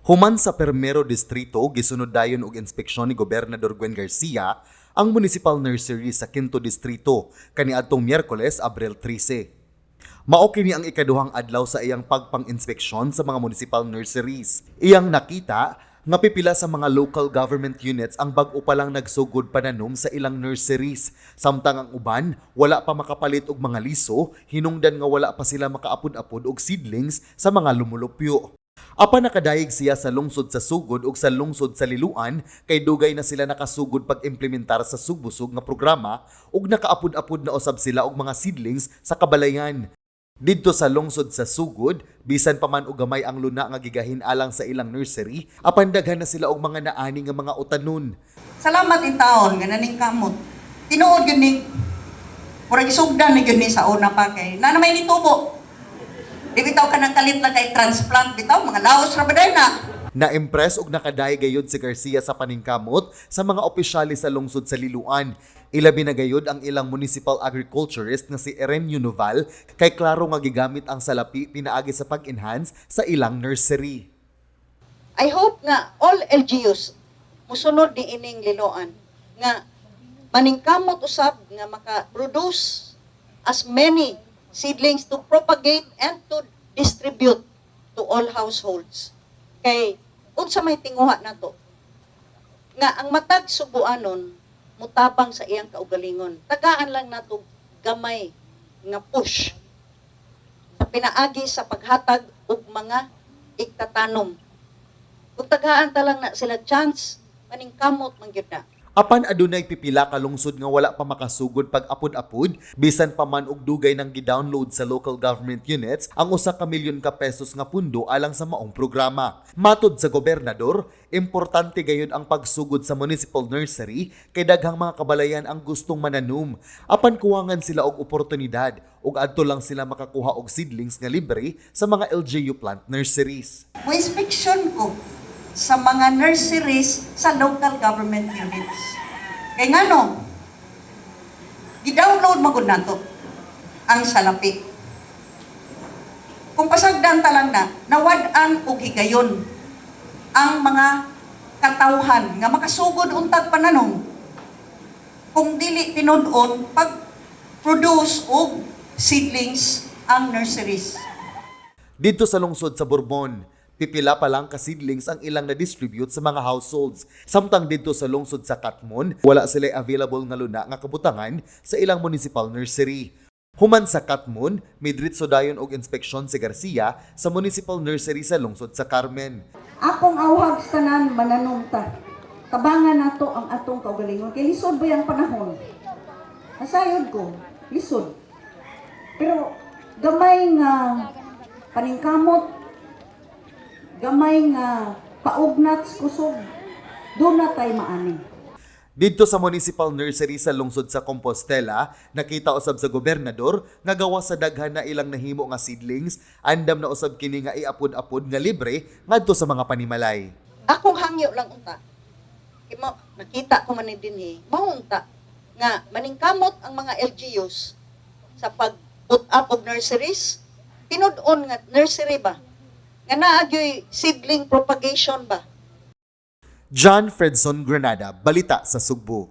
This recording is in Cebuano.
Human sa Permero Distrito, gisunod dayon og inspeksyon ni Gobernador Gwen Garcia ang Municipal Nursery sa Quinto Distrito kaniadtong Miyerkules, Abril 13. Mao kini ang ikaduhang adlaw sa iyang pagpang-inspeksyon sa mga municipal nurseries. Iyang nakita nga pipila sa mga local government units ang bag-o pa lang nagsugod pananom sa ilang nurseries, samtang ang uban wala pa makapalit og mga liso hinungdan nga wala pa sila makaapod-apod og seedlings sa mga lumulupyo. Apan nakadayeg siya sa lungsod sa Sugod ug sa lungsod sa Liloan kay dugay na sila nakasugod pag-implementar sa Sugbusog nga programa ug nakaapod-apod na usab sila og mga seedlings sa kabalayan. Didto sa lungsod sa Sugod, bisan pa man og gamay ang luna nga gigahin alang sa ilang nursery, apan daghan na sila og mga naani nga mga utanon. Salamat in taon nga naningkamot. Tinuod gyud ning murag isugdan ni gyud ni sa una pa kay na may nitubo. Di bitaw ka nang kalit lang kay transplant bitaw, mga laos ra ba day na. Na-impress og nakadayeg gayud si Garcia sa paningkamot sa mga opisyales sa lungsod sa Liloan. Ilabi na gayud ang ilang municipal agriculturist nga si Erenio Noval kay klaro nga gigamit ang salapi pinaagi sa pag-enhance sa ilang nursery. I hope nga all LGUs musunod ni ining Liloan nga maningkamot usab nga maka-produce as many seedlings to propagate and to distribute to all households. Kay unsa may tinguha nato nga ang matag Subuanon mutabang sa iyang kaugalingon. Tagaan lang nato gamay nga push sa pinaagi sa paghatag og mga igtatanom. Kung tagaan ta lang na sila chance, maningkamot man gyud na. Apan adunay pipila ka lungsod nga wala pa makasugod pag-apod-apod bisan pa man og dugay nang gi-download sa local government units ang 1 ka milyon ka pesos nga pundo alang sa maong programa. Matod sa gobernador, importante gayud ang pagsugod sa municipal nursery kay daghang mga kabalayan ang gustong mananom. Apan kuwangan sila og oportunidad ug adto lang sila makakuha og seedlings nga libre sa mga LGU plant nurseries. Mo inspection ko sa mga nurseries sa local government units. Kay ngano, gi-download magud nato ang salapi. Kung pasagdan ta lang na, nawad-an og higayon ang mga katawhan nga makasugod untag pananom kung dili tinud-on pag-produce og seedlings ang nurseries. Didto sa lungsod sa Borbon, pipila pa lang ka seedlings ang ilang na-distribute sa mga households. Samtang didto sa lungsod sa Catmon, wala sila available nga luna nga kabutangan sa ilang municipal nursery. Human sa Catmon, midritso dayon og inspeksyon si Garcia sa municipal nursery sa lungsod sa Carmen. Akong awhag sa tanan, mananom ta. Tabangan nato ang atong kaugalingon. Kay lisod ba yung panahon? Nasayod ko, lisod. Pero gamay nga paningkamot, gamay nga paugnat sa kusog, duna tay maani. Didto sa municipal nursery sa lungsod sa Compostela, nakita usab sa gobernador nga gawas sa daghan na ilang nahimo nga seedlings, andam na usab kini nga iapod-apod nga libre ngadto sa mga panimalay. Akong hangyo lang unta. Kay nakita ko man ni dinhi, mao unta nga maningkamot ang mga LGUs sa pag put up og nurseries. Tinud-on nga nursery ba? Nga naa gyoy seedling propagation ba? John Fredson Granada, Balita sa Sugbo.